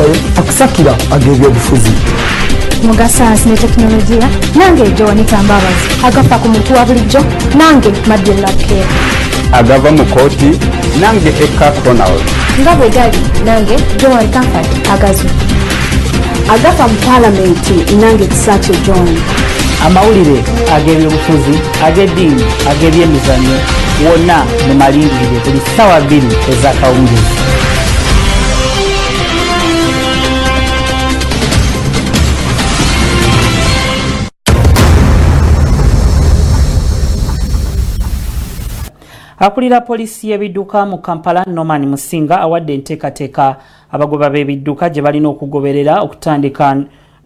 Nasigayo akusakira ag'ebyobufuzi. Mu ga sayansi ne tekinologiya, nange Joanita Mbabazi. Agafa ku muntu wa bulijjo, nange Madden Lapkeer. Agava mu kooti, nange Eka Ronald. Nga bwe gali, nange Joan Comfort Agazu. Agafa mu paalamenti, nange Kisaakye John. Amawulire ag'ebyobufuzi, ag'eddiini, ag'ebyemizannyo, wonna mu malindirire buli ssaawa 2 ez'akawungeezi. Akulira poliisi y'ebidduka mu Kampala, Norman Musinga, awadde enteekateeka abagoba b'ebidduka gye balina okugoberera okutandika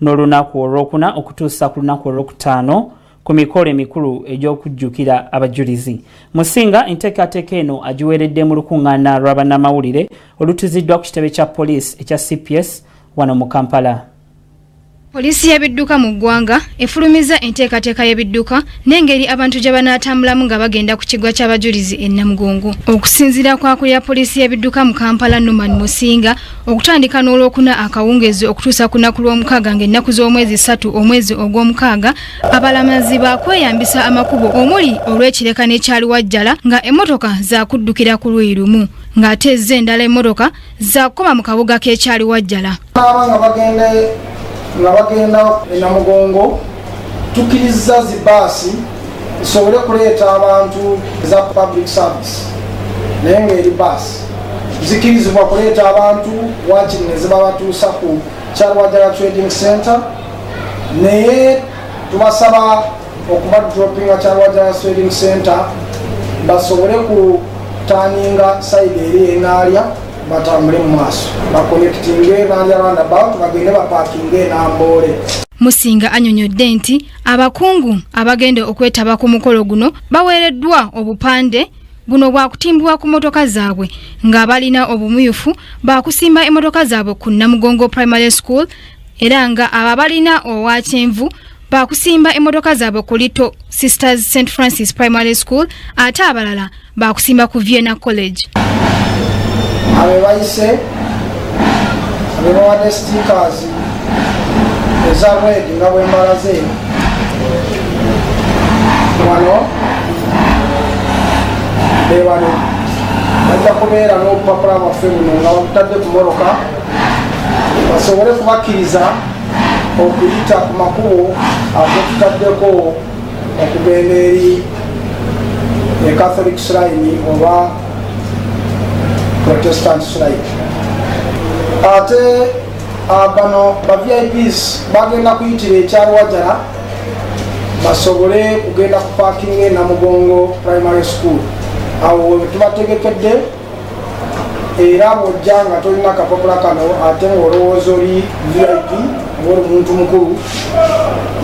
n'olunaku olwokuna okutuusa ku lunaku olwokutaano ku mikolo emikulu egy'okujjukira abajulizi. Musinga enteekateeka eno agiweeredde mu lukuŋŋaana lw'abannamawulire olutuziddwa ku kitebe kya poliisi ekya CPS wano mu Kampala. Poliisi y'ebidduka mu ggwanga efulumizza enteekateeka y'ebidduka n'engeri abantu gye banaatambulamu nga bagenda ku kigwa ky'abajulizi e Namugongo. Okusinziira kw'akulira poliisi y'ebidduka mu Kampala, Norman Musinga, okutandika n'olwokuna akawungeezi okutuusa ku lunaku lw'omukaaga ng'ennaku z'omwezi 3 omwezi ogw'omukaaga, abalamazi baakweyambisa amakubo omuli olw'Ekireka n'Ekyaliwajjala nga emmotoka zaakuddukira ku luuyi lumu, ng'ate zo endala emmotoka zaakukoma mu kabuga k'Ekyaliwajjala. Nga bagenda e Namugongo, tukkiriza zi baasi zisobole kuleeta abantu eza public service, naye ng'eri baasi zikkirizibwa kuleeta abantu wakiri ne zibabatuusa ku Kyaliwajjala Trading Center, naye tubasaba okuba droppinga Kyaliwajjala Trading Center basobole ku turninga side eri enaalya, batambule mu maaso, baconnectinge Naalya roundabout, bagende baparkinge Enamboole. Musinga annyonnyodde nti abakungu abagenda okwetaba ku mukolo guno baweereddwa obupande buno bwakutimbibwa ku mmotoka zaabwe, nga balina obumyufu baakusimba emmotoka zaabwe ku Namugongo Primary School, era nga abo abalina owakyenvu baakusimba emmotoka zaabwe ku Little Sisters St Francis Primary School, ate abalala baakusimba ku Vienna College. Abe bayise, abe bawadde stickers eza red nga bwe mbalaze wano, be bano bajja kubeera n'obupapula bwaffe buno nga babutadde ku mmotoka basobole kubakkiriza okuyita ku makubo agetutaddeko okugenda eri e Catholic Shrine oba Protestant Shrine. Ate bano ba VIPs bagenda kuyitira Ekyalwajjala basobole kugenda ku parking e Namugongo Primary School. Awo tubategekedde, era bw'ojja nga tolina kapapula kano ate ng'olowooza oli VIP oba oli muntu mukulu,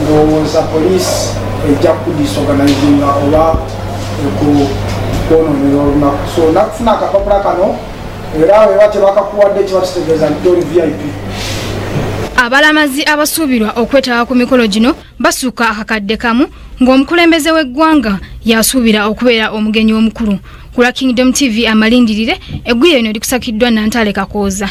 ndowooza poliisi ejja kudisorganizinga oba ekwonoonera olunaku. So nakufuna akapapula kano, era bweba tebakakuwadde kiba kitegeeza nti toli VIP. Abalamazi abasuubirwa okwetaba ku mikolo gino basukka 1,000, ng'omukulembeze w'eggwanga yasuubira okubeera omugenyi omukulu. Ku lwa Kingdom TV amalindirire, eggwire lino likusakiddwa Nantale Kakooza.